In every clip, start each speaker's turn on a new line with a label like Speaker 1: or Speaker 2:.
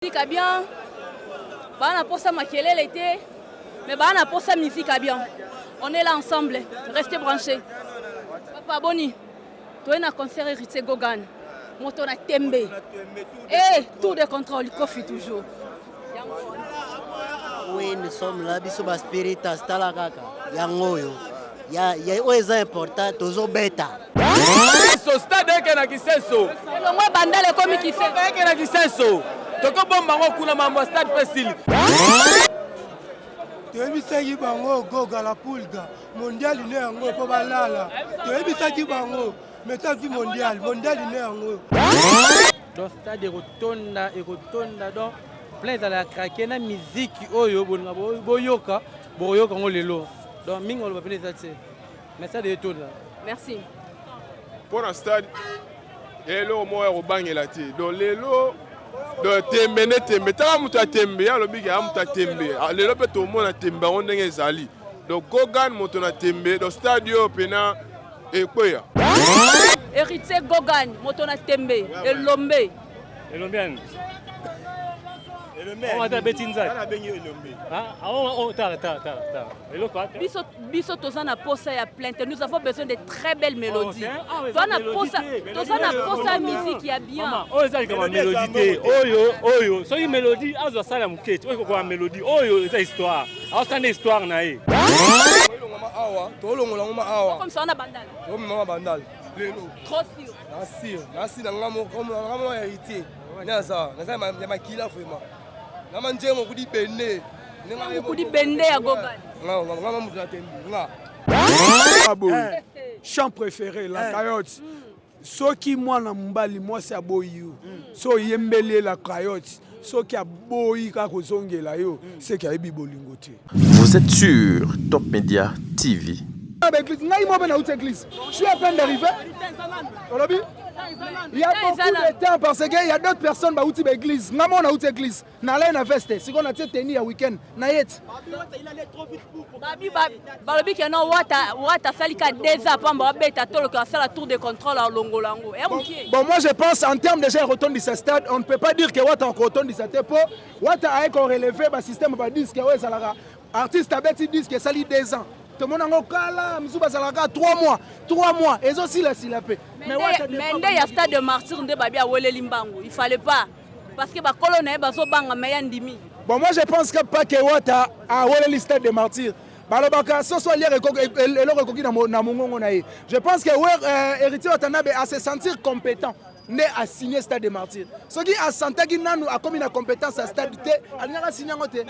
Speaker 1: Musique bien, bana posa makelele te, mais bana posa musique bien. On est là ensemble, restez branchés. Papa Boni, toi na concert Héritier Gogan, moto na tembe. Eh, tour de contrôle, Kofi toujours.
Speaker 2: Oui, nous sommes là, biso ba spiritas tala kaka yango oyo ya ya oyo eza important tozobeta.
Speaker 3: So stade eke na Kisenso.
Speaker 1: Elongwe Bandal ekomi Kisenso.
Speaker 3: Eke na Kisenso. Tokobomba ngo kuna mambo ya stade pe sili.
Speaker 4: Toyebisaki bango Goga la Pulga mondial ne yango mpo balala. Toyebisaki bango mais ça vie mondial mondial ne yango.
Speaker 5: Donc stade ekotonda, ekotonda, donc plein ezala ya craquer na miziki oyo bolinga boyoka, bokoyoka yango lelo. Donc mingi oloba pene eza te, mais stade etonda.
Speaker 1: Merci.
Speaker 6: Mpo na stade eloko moko ya kobangela te. Donc lelo donc tembe nde tembe, tala moto ya tembe ye alobi ke ya moto ya tembe. Lelo mpe tomona tembe yango ndenge ezali. Donc Gogan moto na tembe, donc stade oyo pena ekweya.
Speaker 1: Héritier Gogan moto na tembe, elombe.
Speaker 7: Elombe yani. Elombe. On ata beti nzai.
Speaker 6: Ana bengi elombe.
Speaker 7: Ah, oh, tala tala tala tala. Eloko ata.
Speaker 1: Biso biso toza na posa ya plainte. Nous avons besoin de très belles mélodies.
Speaker 7: Oh,
Speaker 1: Toza na posa, toza na posa musique ya bien.
Speaker 7: Mama, oyo eza likambo ya mélodie te. Oyo oyo soki mélodie azwa sala moke, oyo kokoka mélodie, oyo eza histoire. Aosala histoire na ye.
Speaker 4: Tolongama awa, tolongola ngoma awa.
Speaker 1: Comme ça on a bandal.
Speaker 4: Tolongama bandal. Lelo.
Speaker 1: Trop sûr.
Speaker 4: Na sûr, na sûr na ngamo comme na ngamo ya héritier. Naza, naza ya makila vraiment. Na manjengo kudi bende.
Speaker 1: Kudi bende ya Gogan.
Speaker 4: Nga nga nga mutu na tembi nga.
Speaker 8: Boye. Chant préféré la cayotte. Soki mwana mobali mwasi aboyi yo, so oyembeli ye la cayotte, soki aboyi kaka kozongela yo, seki ayebi bolingo te.
Speaker 9: Vous êtes sur Top Media TV.
Speaker 8: Ngai moko nauti église. Je suis à peine d'arriver. Olobi? Il y a beaucoup de temps parce que il y a d'autres personnes bauti ba église. Ngai moko nauti église. Nalai na veste, sikoyo natie tenue ya week-end na ye ti.
Speaker 1: Babi balobi ke non wata wata asali ka 2 ans pamba abeta tolo ke asala tour de contrôle alongola yango. Ya mokie.
Speaker 8: Bon, moi je pense en termes déjà rotondisa stade, on ne peut pas dire que wata akotondisa te po wata aye ko relever ba système ba disque oyo ezalaka artiste abeti disque esali 2 ans. Tomona yango kala mosusu bazalaka 3 mois, 3 mois ezosilasila pe.
Speaker 1: Mais nde ya stade de martyr nde babi aweleli mbangu, il fallait pas. Parce que bakolo na ye bazobanga mais ya ndimi.
Speaker 8: Bon, moi je pense que pas que wata aweleli stade de martyr. Balobaka soso aliere eloko ekoki na mongongo na ye. Je pense que Héritier Watanabe a se sentir compétent nde a signé stade de martyr. Soki asantaki nanu akomi na compétence ya stade te, alingaka signé yango te.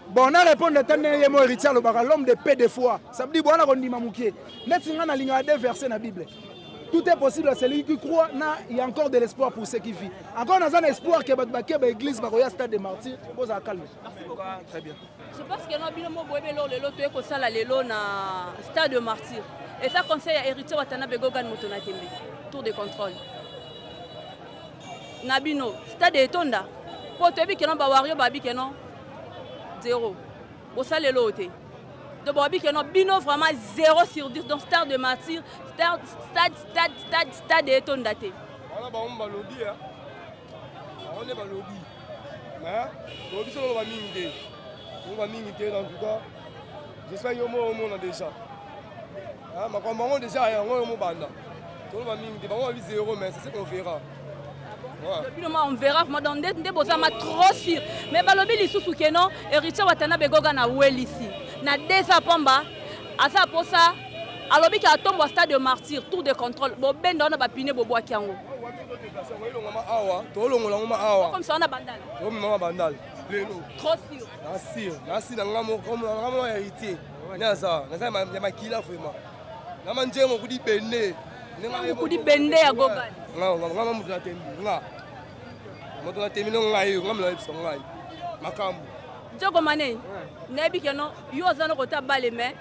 Speaker 8: Bon, na répondre ata ndenge ye mo Héritier alobaka l'homme de paix des fois. Ça veut dire bwana kondima mokie. Neti nga nalingaka deux versets na Bible. Tout est possible à celui qui croit. Na, il y a encore de l'espoir pour ceux qui vivent. Encore dans un espoir que bato bake ba église bakoya stade de martyrs, boza calme.
Speaker 1: Merci beaucoup.
Speaker 4: Très bien.
Speaker 1: Je pense que no bino mo boyebe lelo lelo toye kosala lelo na stade de martyrs. Et ça conseil à Héritier Watanabe Gogan moto na tembe. Tour de contrôle. Na bino stade etonda. Po toyebi ke non ba wario babi ke non zéro. Bosalelo te. Donc babi ke non bino vraiment 0 sur 10 donc stade de martyrs, stade stade stade stade stade etonda te.
Speaker 4: Wana bango balobi hein. Bango nde balobi. Mais lobi solo ba mingi te. Ba mingi te en tout cas. J'espère yo mo mona déjà. Hein, makambo bango déjà yango yo mo banda. Tolo ba mingi te bango ba 0 mais c'est ce qu'on verra.
Speaker 1: Ouais. On verra vraiment dans nde bozama trop sûr. Mais balobi lisusu ke non Héritier Watanabe Goga na welisi. Na desa pamba asa posa alobi ke atombo stade de martyr tour de contrôle bobenda wana bapine bobwaki yango.
Speaker 4: Awa tolongola ngo ma awa.
Speaker 1: Comme ça on a bandal.
Speaker 4: Tomema bandal. Lelo.
Speaker 1: Trop sûr.
Speaker 4: Na sûr, na sûr na ngamo comme na ngamo ya héritier. Naza, naza ya makila vraiment. Na manjengo kudi bende.
Speaker 1: Kudi bende ya Gogan.
Speaker 4: Nga nga mutu na tembi nga. Moto na tembi no ngai nga mla biso ngai. Makambo.
Speaker 1: Djogo Mané, nayebi ke non yo oza na kota bale mais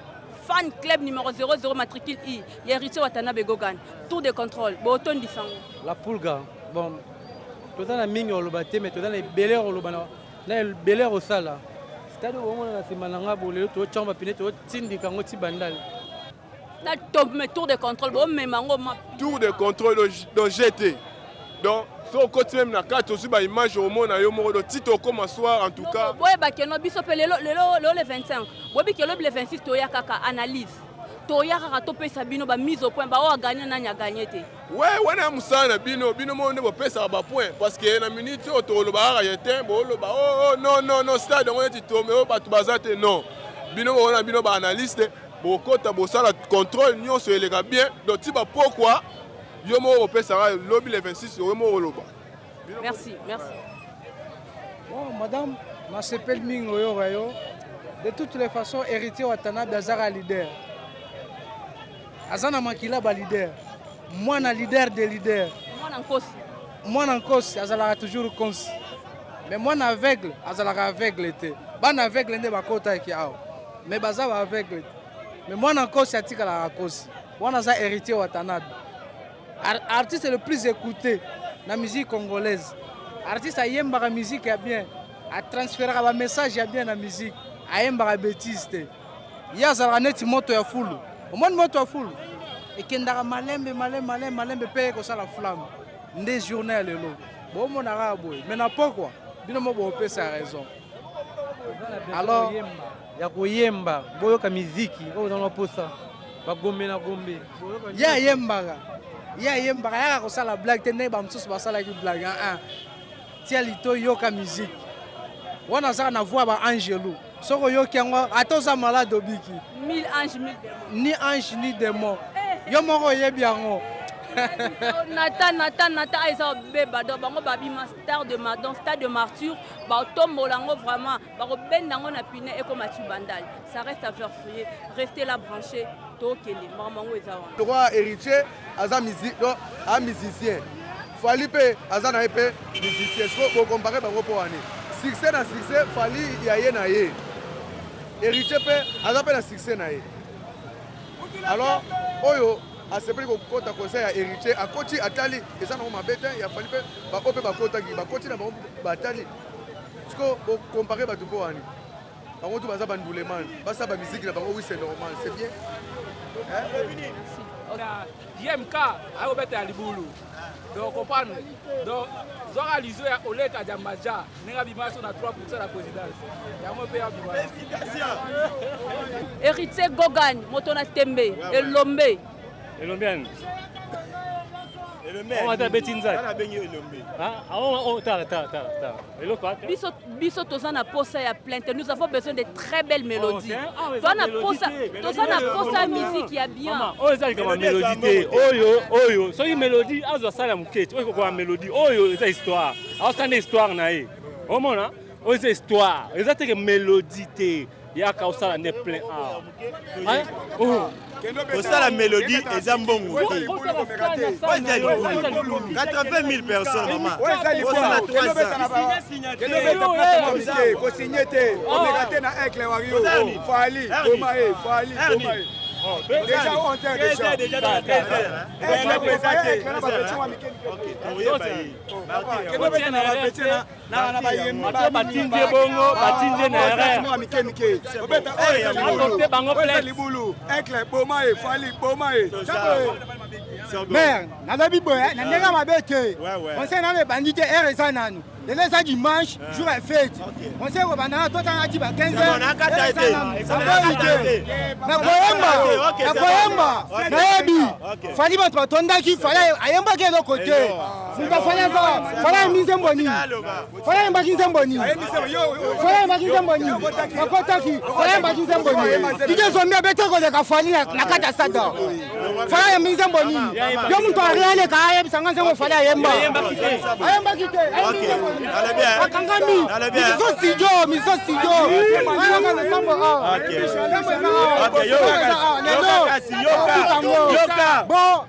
Speaker 1: fan club numéro 00 matricule I ya Héritier Watanabe Gogan tour de contrôle botondisa ngo.
Speaker 5: La Pulga, bon toza na mingi oloba te mais toza na ebele oloba na ebele osala. Stade omona na sima na nga bolelo to chamba pine to tindika ngo ti bandal.
Speaker 1: Na top mais tour de contrôle bomema yango ma.
Speaker 6: Tour de contrôle donc GT. Donc soki okoti meme na kati ozwi ba image omona yo moko donc ti tokoma soir en tout cas.
Speaker 1: Boyeba que no biso pe lelo lelo lelo le 25 boyebi ke lobi le 26 toya kaka analyse toya kaka topesa bino ba mise au point ba oyo aganye nani aganye te.
Speaker 6: Ouais wana ya mosala na bino bino moko nde bopesaka ba point parce que na minute oyo tokoloba kaka ye te boloba oh, oh non non non stade yango neti tome oyo bato baza te non bino boona bino ba analyste bokota bosala contrôle nyonso eleka bien donc ti bapokwa yo moko okopesaka lobi le 26 yo moko oloba.
Speaker 1: Merci, merci.
Speaker 10: Bon, madame, nasepeli mingi oyoka yo. De toutes les façons, héritier Watanabe azaka leader. Aza na makila ba leader. Mwana leader de leader.
Speaker 1: Mwana nkosi.
Speaker 10: Mwana nkosi azalaka toujours nkosi. Mais mwana aveugle azalaka aveugle te. Bana aveugle nde bakotaki awa. Mais baza ba aveugle te. Mais mwana nkosi atikalaka nkosi. Wana aza héritier Watanabe. Ar artiste le plus écouté na musique congolaise. Artiste ayembaka musique ya bien, atransferaka ba message ya bien na musique, ayembaka bêtise te. Ye azalaka neti moto ya fulu. Omoni moto ya fulu ekendaka malembe malembe malembe malembe mpe ekosala flamme. Nde journée ya lelo bomona kaka boye, mais na pokwa bino mo bopesa raison.
Speaker 5: Alors ya koyemba boyoka miziki oyo oza na posa bagombe na gombe
Speaker 10: ye ayembaka ye ayembaka yaka kosala blague te ndenge bamosusu basalaki blague aa ah, ah. tia lito yoka miziki wana azaka na voix ba angelu soki oyoki yango ata oza malade obiki ni ange ni démon eh. yo moko oyebi yango
Speaker 1: nata nata nata ah, eza obeba donc bango babima star de madon stade de martyr batombola yango vraiment bakobenda yango na pine ekoma tu bandal ça reste à faire fouiller restez là branché tokende makambo yango eza wana
Speaker 11: lokola héritier aza a musicien fali mpe aza na ye mpe musicien siko bokompare bango mpo wani succès na succès fali ya ye na ye héritier mpe aza mpe na succès na ye alors oyo asepeli kokota concert ya héritier akoti atali eza nango mabe te ya fali mpe baoyo mpe bakotaki bakoti na bango batali siko bokompare bato mpo wani bango tu baza banduleman basala bamiziki na bango oui c'est normal c'est bien
Speaker 3: jmk ayobeta ya libulu donc comprendre donc zwaka lizo ya oleka jambaja ndenge abima so na 3 pourcent na présidence yango mpe abima
Speaker 1: héritier gogan moto na tembe elombe
Speaker 7: elombe yani abeti nzaki
Speaker 1: biso biso toza na posa ya plainte nous avons besoin de très belles mélodies oh, ah, toza na posa toza na posa ya musique ya bien
Speaker 7: oyo eza likambo ya mélodie te oyo oyo soki mélodie azwa sala moke te oyo ekokoka mélodie oyo eza histoire aosala nde histoire na ye omona oyo eza histoire eza teke mélodie te yaka osala nde plein awa
Speaker 6: oh. kosala mélodie eza mbongo te 80 000 personnes mama osala
Speaker 8: 300 kosigne te omeka te na aigle wario fali boma ye fali boma ye déjà 11 heures déjà aigle eza te
Speaker 7: batindi ye bongo batindi ye na erreur
Speaker 8: mike mike obeta oyo bango place libulu aigle boma ye fali boma ye
Speaker 10: mare nalobi boye na ndenge mabe te conseil nano ebandi te heure eza nanu lelo eza dimanche jour ya fete conseil ekobanda na totanga ti ba 15 heures te nakoyemba nakoyemba nayebi fali bato batondaki fali ayembaki eloko te moto afali aza fali ayembi nzembo nini fali ayembaki nzembo nini fali ayembaki nzembo nini bakotaki fali ayembaki nzembo nini dide zombi abeti koleka fali na kati ya sada fali ayembi nzembo nini yo moto arealeka ayebisa nga nzembo fali ayemba ayembaki te ayembi nzembo nini akangami miso studio miso studio ayaka losambo awa nzembo eza awa lelo bon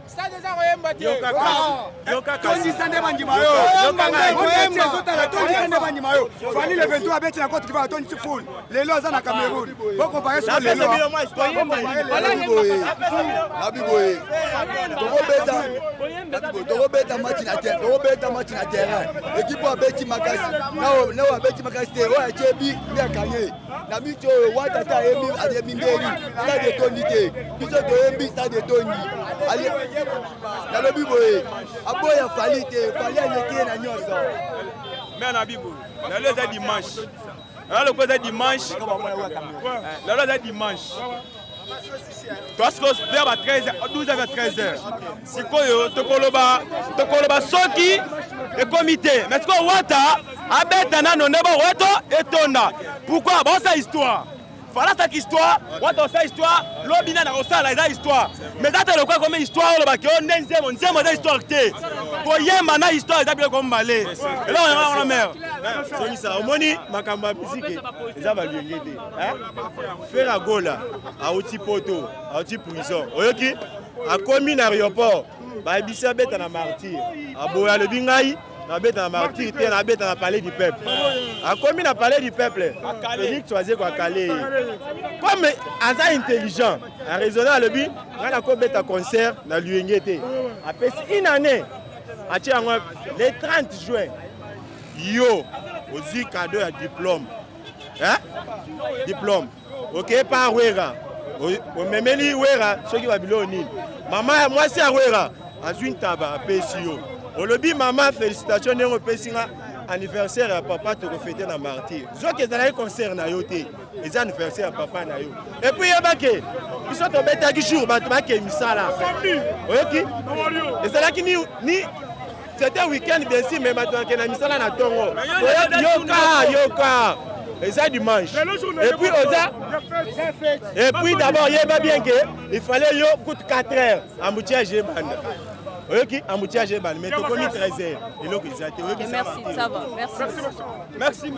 Speaker 8: tondisa nde bandima yo ezotala tondisa nde bandima yo fali le 23 abeti na cote d'ivoire atondisi foule lelo aza na cameroun bokompare so lelo
Speaker 11: nabi boye tokobeta tokobeta match na terrain tokobeta match na terrain ekipe oyo abeti makasi na oyo abeti makasi te oyo atie bi nde akanye.
Speaker 12: Na miti oyo wata te ayembi ayembi ndeni stade etondi te biso toyembi stade etondi nalobi boye aboya fali te fali aleki ye na nyonso.
Speaker 6: Me na bibo lelo eza dimanche, lelo lokola eza dimanche, lelo eza dimanche toa sikoyo vers ba 13 12 vers 13 heures sikoyo tokoloba tokoloba soki ekomi te. Mais sikoyo wata abeta nano nde baweto etonda. Pourquoi baosala histoire? Fala asaki histoire, wata osala histoire, lobi nani akosala eza histoire. Mais eza te lokola ekomi histoire olobaki o nde nzembo nzembo eza histoire te. Koyemba na histoire eza biloko mibale. Eloko yango wana mare
Speaker 13: songisa omoni makambo ya miziki eza balienge te. Ferre Gola auti poto, auti prison, oyoki akomi na aéroport, bayebisi abeta na martyr, aboya, alobi ngai nabeta na martyr te, nabeta na palais du peuple. Akomi na palais du peuple, Félix Wazekwa akale ye. Comme aza intelligent, araisonne, alobi ngai nakobeta concert na luenge te. Apesi une année, atie yango le 30 juin. Yo ozwi cadeau ya diplôme, hein? Diplôme okeye pa Wera, omemeli Wera soki babiloko nini, mama mwasi ya Wera azwi ntaba apesi yo, olobi mama félicitation ndenge opesi nga anniversaire ya papa, tokofete na martyr. Zoki ezalaki concert na yo te, eza anniversaire ya papa na yo. Et puis yebake biso tobetaki jour bato bakei misala, oyoki ezalaki ni, ni c'était week-end bien sûr, mais bato bakende na misala na ntongo. Yoka yoka, eza dimanche et puis oza et puis d'abord yeba bien que il fallait yo kutu 4 heures embouteillage ebanda, oyoki embouteillage ebanda, mais tokomi 13 heures eloko eza te, oyoki.
Speaker 1: Merci, ça va, merci.
Speaker 6: Merci.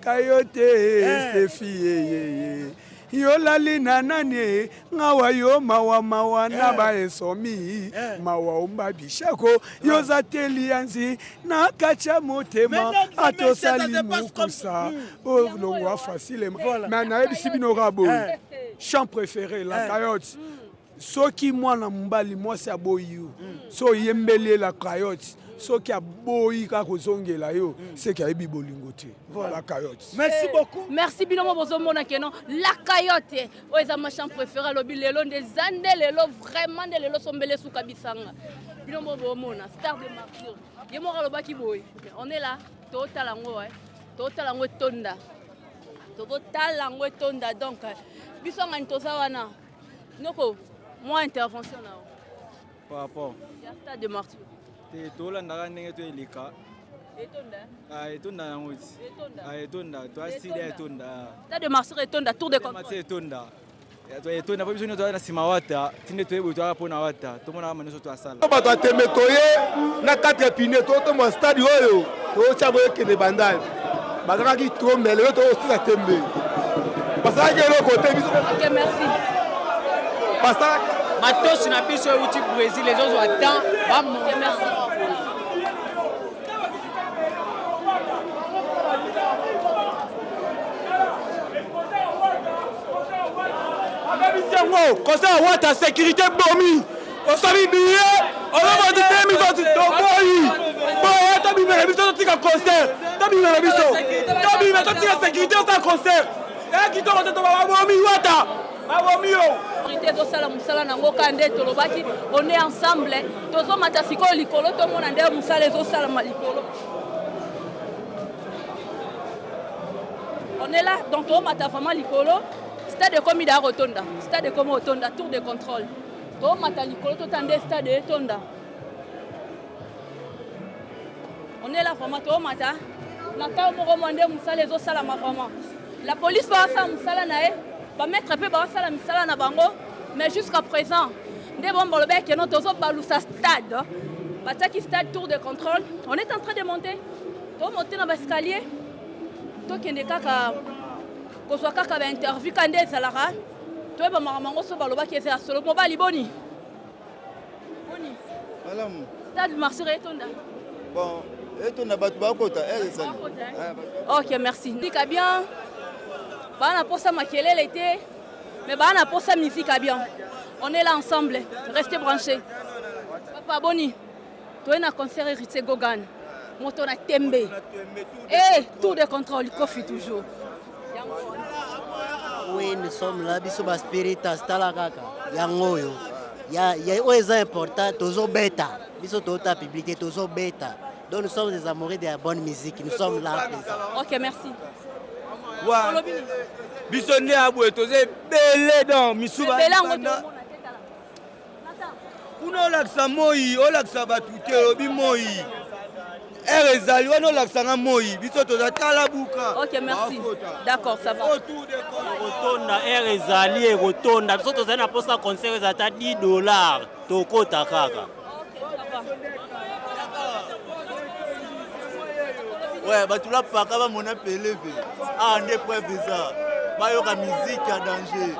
Speaker 14: Kayote Stefi yeyeye yolali na nani ngawa yo mawa mawa na baesomi mawa omba bishako yoza teli yanzi na kati ya motema atosali mokusa olongwa facilement. Mais nayebisi bino kaka boye, chant préféré la cayotte. Soki mwana mobali mwasi aboyi yo, so oyembeli ye la cayotte, soki aboyi kaka kozongela yo, seki ayebi bolingo te. La cayotte.
Speaker 1: Merci beaucoup. Merci bino mo bozomona keno la cayotte oyo eza ma chant préféré. Alobi lelo nde eza nde lelo vraiment nde lelo sombele suka bisanga bino mo bomona star de martyr ye moko alobaki boye. On est là, totala yango, totala yango etonda, tozotala yango etonda. Donc biso ngani toza wana noko mwa intervention na yo
Speaker 15: par rapport
Speaker 1: ya stade de martyr.
Speaker 15: Te, tolandaka ndenge toeleka.
Speaker 1: Etonda.
Speaker 15: Etonda yango ti etonda, toasili etonda.
Speaker 1: Stade de martyr etonda, tour de contrôle.
Speaker 15: Etonda, etonda po biso nyonso toza na nsima wata tinde toyebi toyaka mpona wata tomonaka ma nyonso toasala.
Speaker 11: Bato ya tembe toye na 4 pine totomwa stade oyo totya boye ekende bandal bazalaki trop, mais lelo tokosila tembe basalaki eloko te biso.
Speaker 1: Ok, merci.
Speaker 11: Basalaki
Speaker 16: matosi na biso euti Brésil ezozwa temps.
Speaker 1: Ok, merci.
Speaker 11: Abebisi yango concert wata, sécurité bomi osali billet ozoboti te, biso toboyi boye, tobimela biso totika concert, tobimela biso tobima totika sécurité osala concert eya kitoko te, babomi wata, babomi yo.
Speaker 1: Sécurité ezosala mosala nango kaka nde tolobaki. On est ensemble, tozomata sikoyo likolo, tomona nde mosala ezosalama likolo. On est là, donc tomata vraiment likolo. Stade ekomi daa kotonda, stade ekomi kotonda, tour de contrôle. Tomata likolo, tota nde stade etonda. On est là vraiment, tomata na ntango moko mwa nde mosala ezosalama vraiment. La police baosala mosala na ye, bamaître mpe baosala misala na bango, mais jusqu'à présent nde bon balobi ekeno tozobalusa stade, batiaki stade tour de contrôle. On est en train de monter, tomonte na baescalier, tokende kaka kozwa kaka bainterview ka nde ezalaka, toyeba makambo yango so balobaki eza ya solo. Mobali, boni boni?
Speaker 12: Malamu.
Speaker 1: Stade martyr etonda.
Speaker 12: Bon, etonda, bato bakota ezali.
Speaker 1: Ok, merci. Ndika bien baa na posa makelele te, mais baa na posa musique ya bien. On est là ensemble, restez branchés. Papa, boni? Toye na concert Héritier Gogan, moto na tembe e tour de contrôle kofi toujours.
Speaker 2: Oui, nous sommes là, biso ba spiritas tala kaka yango oyo ya ya oyo eza important tozobeta biso toota public te tozobeta donc nous sommes des amoureux de la bonne musique nous sommes là présent.
Speaker 1: Ok, merci.
Speaker 17: Wa biso nde ya boye toza ebele donc misu kuna olakisa moi olakisa bato te olobi moi ere ezali wana olakisa nga moi biso toza tala buka.
Speaker 1: Ok, merci. D'accord, ça va.
Speaker 18: Ekotonda ere ezali ekotonda biso tozali na mposa concert ezali ata 10 dollars tokota kaka.
Speaker 12: Ouais, bato la paka bamona peleve awa nde preuve eza bayoka miziki ya danger.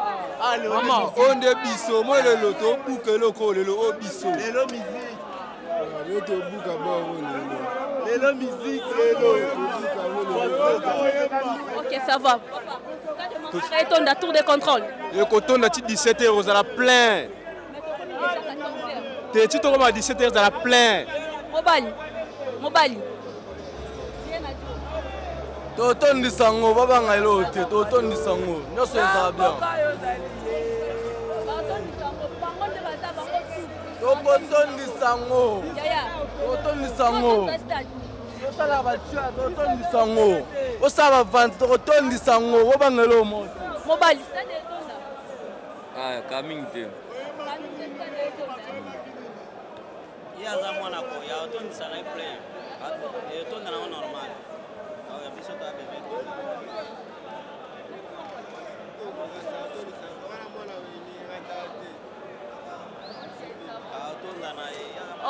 Speaker 11: Mama oyo nde biso moi lelo tobuka eloko oyo lelo oyo biso
Speaker 12: lelo miziki
Speaker 11: lelo tobuka bongo lelo
Speaker 12: lelo miziki lelo.
Speaker 1: Ok, ça va. Etonda, tour de contrôle.
Speaker 6: Ekotonda ti 17 heures ozala plein te ti tokoma 17 heures ezala plein.
Speaker 1: Mobali, mobali.
Speaker 11: Totondisa yango babanga eloko te totondisa yango nyonso ezala bien tokotondisa yango totondisa yango tosala batua totondisa yango osala bavante tokotondisa yango bobanga eloko moko.
Speaker 1: Mobali.
Speaker 19: Ah, ka mingi te.
Speaker 18: Ye aza mwana koya otondisa na ye plein etonda nango normal ya biso ta bebe.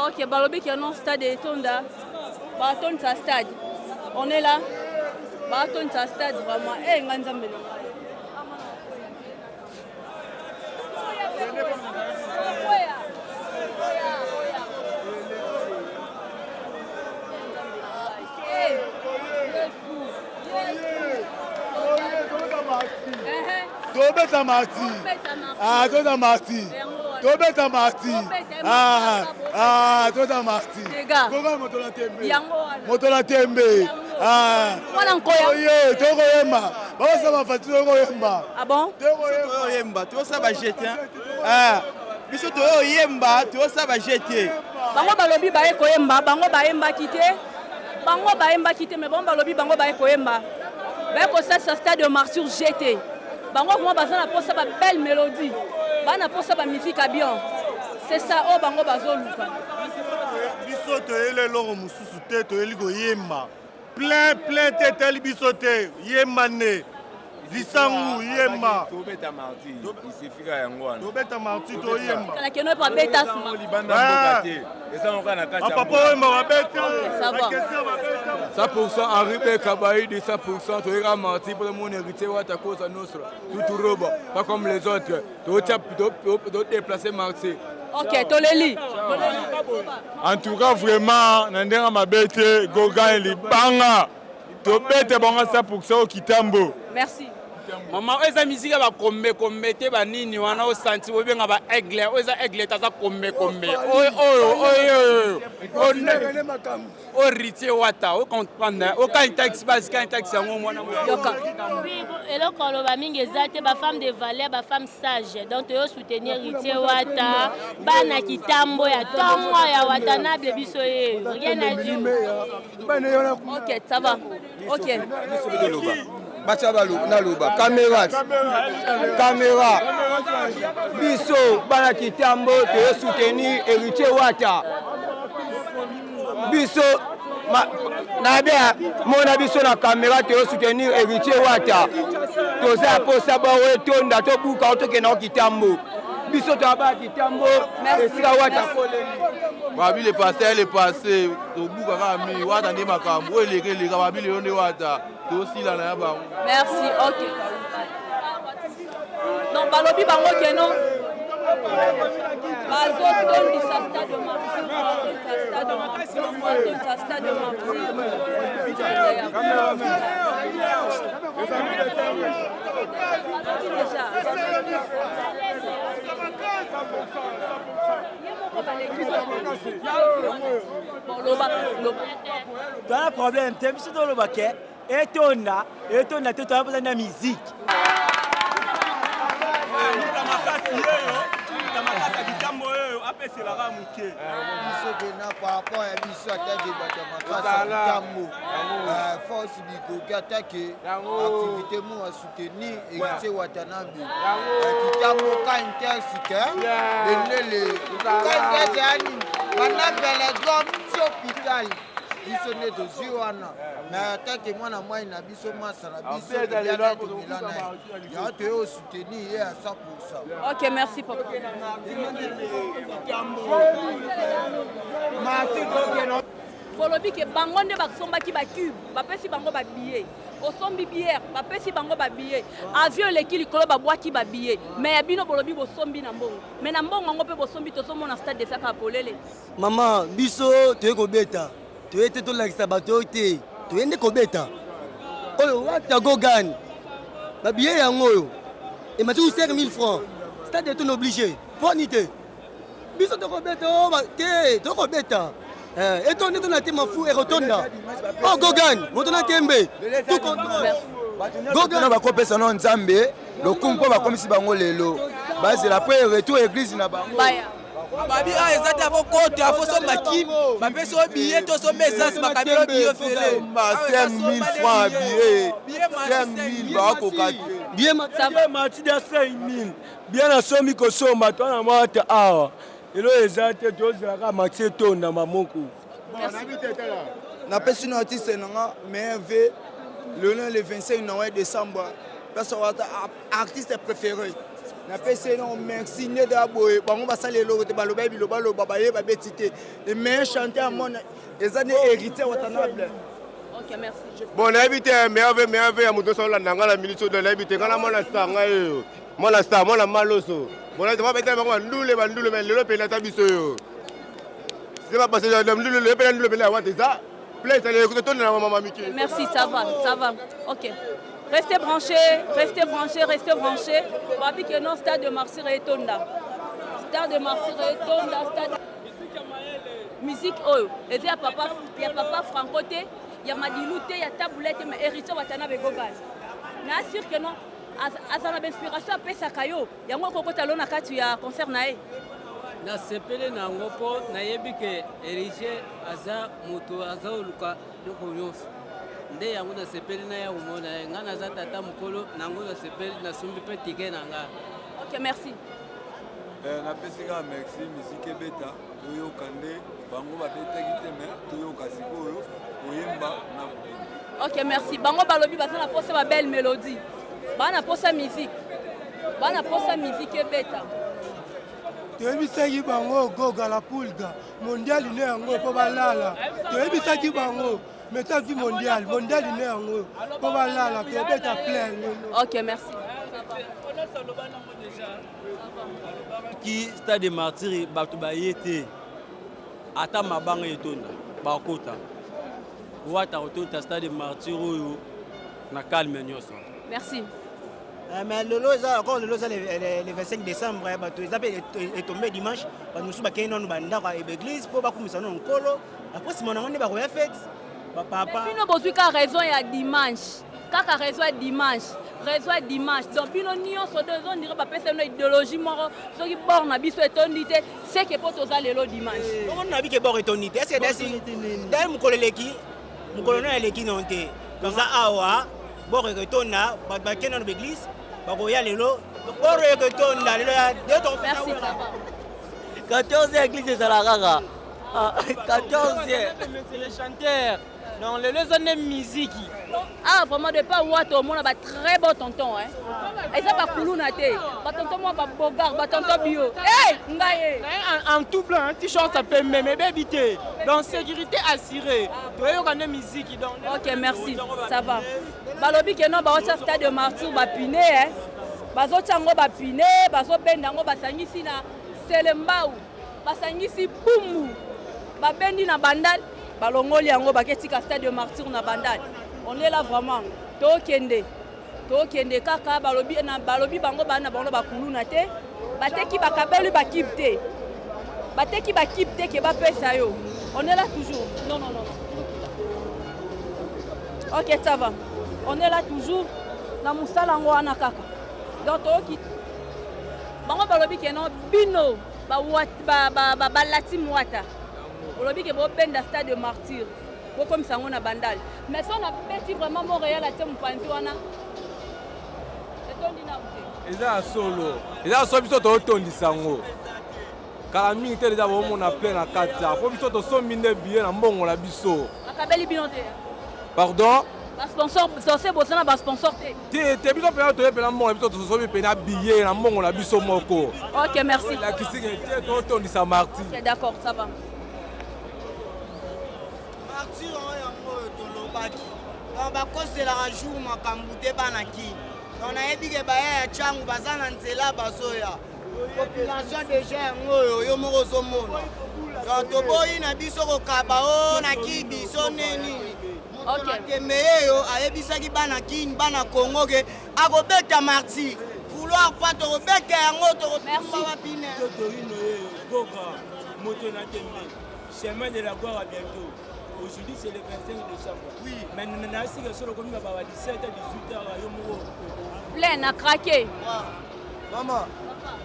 Speaker 1: Ok, balobi ki non stade etonda. Batondisa stade. On est là. Batondisa stade vraiment. Eh nga nzambe na ngai.
Speaker 12: Tobeta marti, tobeta marti, tobeta marti, tobeta marti. Koka moto na tembe, moto na tembe. Oye tokoyemba bakosala bafati tokoyemba.
Speaker 1: Ah bon?
Speaker 13: Toyoyemba tozosala bajete biso toyoyemba tozosala bajete.
Speaker 1: Bango balobi baye koyemba, bango bayembaki te, bango bayembaki te, mais bango balobi bango baye koyemba, baye kosalisa stade de martyr gt. Bango vraiment baza na mposa ba belle mélodie, baa na mposa ba musique ya bien, c'est ça oyo bango bazoluka.
Speaker 13: Biso toyeli eloko mosusu te, toyeli koyemba plein plein te, etali biso te, yemba nde lisangu yemba.
Speaker 6: Tobeta marti isefika yango wana.
Speaker 13: Tobeta marti toyemba.
Speaker 1: Kala keno epo abeta
Speaker 6: libanda mboka te, eza ngo kaka na kati ya
Speaker 13: papa oyemba babeta.
Speaker 1: Ça va.
Speaker 11: 100% Henri Beka Baïdi 100% toyeka marti pour mon héritier Wata Cosa Nostra tout roba pas comme les autres to déplacer marti.
Speaker 1: Ok, toleli.
Speaker 6: En tout cas vraiment na ndenge mabe te Gogan libanga tobete bango 100% au kitambo.
Speaker 1: Merci.
Speaker 17: Mama oyo eza misika ya bakombekombe te banini wana osanti obenga ba aigle oyo eza aigle te aza kombekombe oyo oyo oyo oyo Héritier Wata ocomprendre okani taxi basi kani taxi yango mwana.
Speaker 20: Oui, eloko oloba mingi eza te, bafemme de valeur, bafemme sage, donc toyo soutenir Héritier Wata, bana kitambo ya ntongo ya Watanable biso yeyo, rien à dire.
Speaker 1: Ok, ça va. Ok.
Speaker 11: Batya naloba caméra caméra biso bana kitambo toyo soutenir Héritier Wata biso na bien mona biso na caméra toyo soutenir Héritier Wata toza posa bao etonda tobuka tokenda ko kitambo biso toyaba kitambo esika Wata koleli.
Speaker 6: Babi le passé le passé tobuka kaka mi Wata nde makambo oyo eleka eleka babi lelo nde Wata tosila na ya bango.
Speaker 1: Merci, ok. Donc balobi bango ke non bazotondisa stade de martyr, bazotondisa stade de martyr, bazotondisa stade de martyr. Balobi déjà. Bon, loba, loba.
Speaker 15: Toza problème te, biso toloba ke etonda etonda te, toza mposa na musique.
Speaker 13: Bapeselaka moke.
Speaker 21: Biso pena par rapport ya biso atake bato ya makasi ya kitambo force bikoki atake activité mo a soutenir Héritier Watanabe ya kitambo kaintesi te bendele kaintesi ya nini banda veledrom ti hôpital biso nde tozwi wana me atake mwana mwai na biso masa na biso tolia na ye tomela na ye yango toye osoutenir ye ya 100
Speaker 1: Ok, merci papa. Bolobi ke bango nde basombaki ba cube, bapesi bango ba billets. Osombi bière, bapesi bango ba billets. Avion eleki likolo babwaki ba billets. Mais ya bino bolobi bosombi na mbongo. Mais na mbongo yango mpe bosombi tozomona stade ezaka polele.
Speaker 22: Mama, biso toye kobeta. Toye te tolakisa bato oyo te. Toye nde kobeta. Oyo wata gogan. Ba billets yango oyo. Emati ku 5000 francs. Stade est obligé. Poni te. Biso tokobeta oh, te, tokobeta. Eh, etonde tona te mafu ekotonda. Oh Gogan, moto na tembe. Tout contrôle.
Speaker 23: Gogan bakopesa no Nzambe lokumu mpo bakomisi bango lelo. Bazela mpo retour église na bango.
Speaker 16: Babi a eza te afo kota afo somba kim bapesi yo billet to somba essence bakabeli yo billet ofele
Speaker 6: 5000 francs billet 5000 bakoka te
Speaker 13: billet mati da 5000 bien nasombi kosomba to na mwa te awa elo eza te tozelaka maxi etonda mamoko
Speaker 24: napesi no artiste na nga meilleur v le le 25 noël décembre place wata artiste préféré napesi ye nao merci nde da boye bango basali eloko te baloba bilobaloba baye babeti te le meilleur chanteur mona eza nde héritier watanable.
Speaker 1: Ok, merci.
Speaker 6: Bon, nayebi te meilleur ve meilleur ve ya moto nyonso olanda ngai na minute oyo nayebi te ngai na mwana star ngai oyo mwana star mwana maloso bon nayebi te babetela bango bandule bandule mais lelo mpenza ata biso oyo se bapase ndule lelo mpenza ndule mpenza ya wata eza place aleki totondela mama mike.
Speaker 1: Merci, ça va, ça va. Ok. Restez branchés, restez branchés, restez branchés. Babi que non stade de Martyrs etonda. Stade de Martyrs etonda, stade musique oyo eza ya papa ya papa Franco te, ya Madilu te, ya Taboulay te, mais Héritier Watanabe Gogan. Na sûr que non aza na inspiration apesaka yo yango okokota lo na kati ya concert na ye.
Speaker 19: Nasepeli na yango mpo nayebi ke Héritier aza moto azoluka biloko nyonso nde yango nasepeli na ya komona ye ngai naza tata mokolo na yango nasepeli nasombi mpe tike na ngai.
Speaker 1: Ok, merci.
Speaker 25: Eh, napesi kaka merci miziki ebeta toyoka nde bango babetaki te me toyoka sikoyo koyemba na kobina.
Speaker 1: Ok, merci. Bango balobi baza na posa ba belle mélodie. Ba na posa musique. Ba na posa musique ebeta.
Speaker 26: Toyebisaki bango goga la pulga mondial ne yango mpo balala toyebisaki bango mais vie mondial mondial ne yango mpo balala tobeta plein lelo.
Speaker 1: Ok, merci.
Speaker 19: Ki stade de martyr bato baye te ata mabanga etonda bakota wata kotonda stade de martyr oyo na calme nyonso.
Speaker 1: Merci.
Speaker 10: Mais lelo eza encore lelo eza le 25 décembre bato eza mpe etombe dimanche bato mosusu bakei nanu bandako ya église mpo bakumisa nano nkolo apres nsima nango nde bakoya fete bapapa.
Speaker 1: Bino bozwi kaka raison ya dimanche, kaka raison ya dimanche, raison ya dimanche. Donc bino nyonso do ezondire bapesa bino idéologie moko soki bord na biso etondi te seke mpo toza lelo dimanche.
Speaker 10: Bongo na bike bord etondi te est-ce que dasi dai mokolo eleki mokolo nayo eleki non te toza awa bord ekotonda bato bakei nano baeglise bakoya lelo bord ekotonda lelo ya
Speaker 1: Merci, ça va.
Speaker 22: 14 église ezala kaka 14.
Speaker 16: C'est les chanteurs. Donc lelo eza nde miziki.
Speaker 1: Ah vraiment de pas wata omona ba très bon tonton hein. Eza ba kuluna te. Ba tonton moi ba bogar, ba tonton bio. Hey, ngai.
Speaker 16: En tout blanc, t-shirt ça peut même baby te. Donc sécurité assurée. Toyoka nde miziki donc.
Speaker 1: Ok, merci. Ça va. Balobi ke non baotia stade de martyr ba pine hein. Bazotia yango ba pine, bazobenda yango basangisi na Selembao, basangisi Bumbu, babendi na Bandal, balongoli yango baketika stade de martyr na Bandal. On est là vraiment. Tokende. Tokende kaka balobi na balobi bango bana bango bakuluna te. Bateki bakabeli bakib te. Bateki bakib te ke bapesa yo. On est là toujours. Non non non. Ok, ça va. On est là toujours. Na musala yango wana kaka. Donc toyoki bango balobi ke non bino. Balati mwata olobi ke bobenda stade de martyr, bokomisa yango na Bandal, mais so nabeti vraiment Montréal, atie mopanzi wana, etondi nanu te.
Speaker 3: Eza ya solo, eza ya solo. Biso tootondisa yango kala mingi te. Deja bomona plein na kati ya, po biso tosombi nde billet na mbongo na biso.
Speaker 1: Bakabeli bino te?
Speaker 3: Pardon?
Speaker 1: Basponsor sose, boza na basponsor te?
Speaker 3: Te te, biso mpena toye mpena mbongo na biso, tosombi mpena billet na mbongo na biso moko.
Speaker 1: Ok, merci.
Speaker 3: Elakisiki te, totondisa martyr.
Speaker 1: Ok, d'accord, ça va.
Speaker 21: Martyr oyo, yango oyo tolobaki. Donc bakoselaka jour makambo te, bana Kini. Donc nayebi ke baya ya ntango baza na nzela, bazoya. Population déjà yango oyo, yo moko ozomona. Donc toboyi na biso kokaba o na kibi so nde nini. Tembe yeyo ayebisaki bana Kini, bana Congo ke akobeta martyr, vouloir pas, tokobeta yango, tokotumba bapine.
Speaker 4: Torino yeyo Goga, moto na tembe, chemin de la gloire à bientôt. Aujourd'hui, c'est le 25 décembre. Oui. Mais nasika solo komi ba 17 18 heures, yo moko.
Speaker 1: Plein à craquer.
Speaker 5: Mama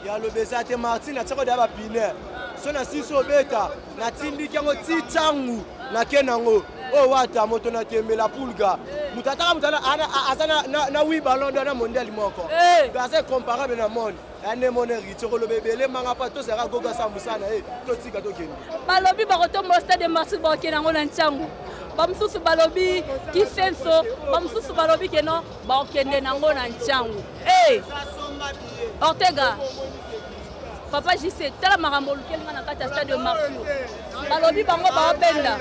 Speaker 5: ya loba eza te. Martin atiako deya bapine so na sisi obeta, natindiki yango ti ntangu nake nango oyo wata moto na tembela pulga. Moto ataka moto aza na 8 ballon d'or na mondial moko, aza incomparable na monde. Ane mona Héritier koloba ebele manga mpa tozalaka Goga sa mosala na ye, totika tokende.
Speaker 1: Balobi bakotombola stade de martyr, bakokende yango na ntiango. Bamosusu balobi Kisenso, bamosusu balobi keno bakokende nango na ntiango. Hey! Ortega, papa JC, tala makambo olukeli nga na kati ya stade de martyr. Balobi bango baobenda,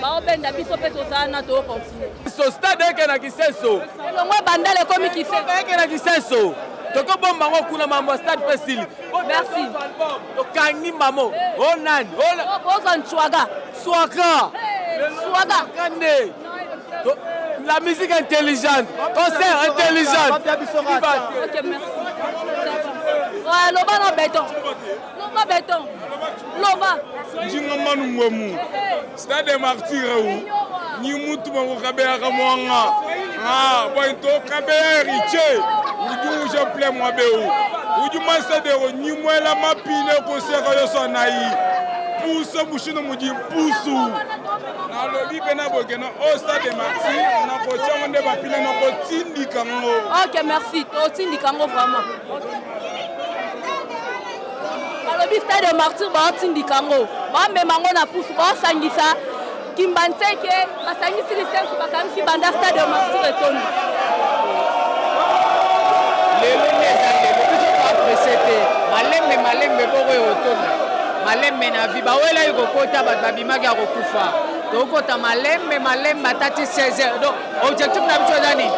Speaker 1: baobenda, biso mpe tozala na tokocontinue.
Speaker 3: So stade eke na Kisenso.
Speaker 1: Elongo Bandala ekomi Kisenso.
Speaker 3: Eke na Kisenso, tokobomba yango kuna. Mambo ya stade mpe sili.
Speaker 1: Merci.
Speaker 3: Tokangi mamo o nani?
Speaker 1: Ozwa ncwaga.
Speaker 3: Swaka.
Speaker 1: Swaga.
Speaker 3: Kande la musique intelligente, concert intelligente.
Speaker 1: Ok, merci. Ouais, loba na béton, loba béton, loba.
Speaker 6: Njinga manu ngwemu stade martyr u ni mutu bango mwanga ah boy to kabeya Héritier udi uje plein mwa beu udi masadero ni mwela mapine koseka yoso na yi puso mushindo mudi pusu. Nalobi mpe na bokeno o stade martyr nakotiango nde bapine, nakotindika ngo.
Speaker 1: Ok, merci. Totindika yango vraiment. Balobi stade martyr baotindika yango, bamema yango na pusu, baosangisa Kimbanseke, basangisi lisensu, bakangisi banda stade martyr etondi.
Speaker 7: Lelo nde eza lelo, biso toapresse te, malembe malembe, bongo ekotonda malembe na vi. Bawelaki kokota, bato babimaki ya kokufa. Tokota malembe malembe ata ti 16 heures. Donc objectif na biso eza nini?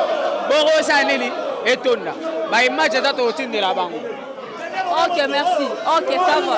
Speaker 7: Bongo osala nini? Etonda. Baimage eza, tokotindela bango.
Speaker 1: Ok, merci. Ok, ça va.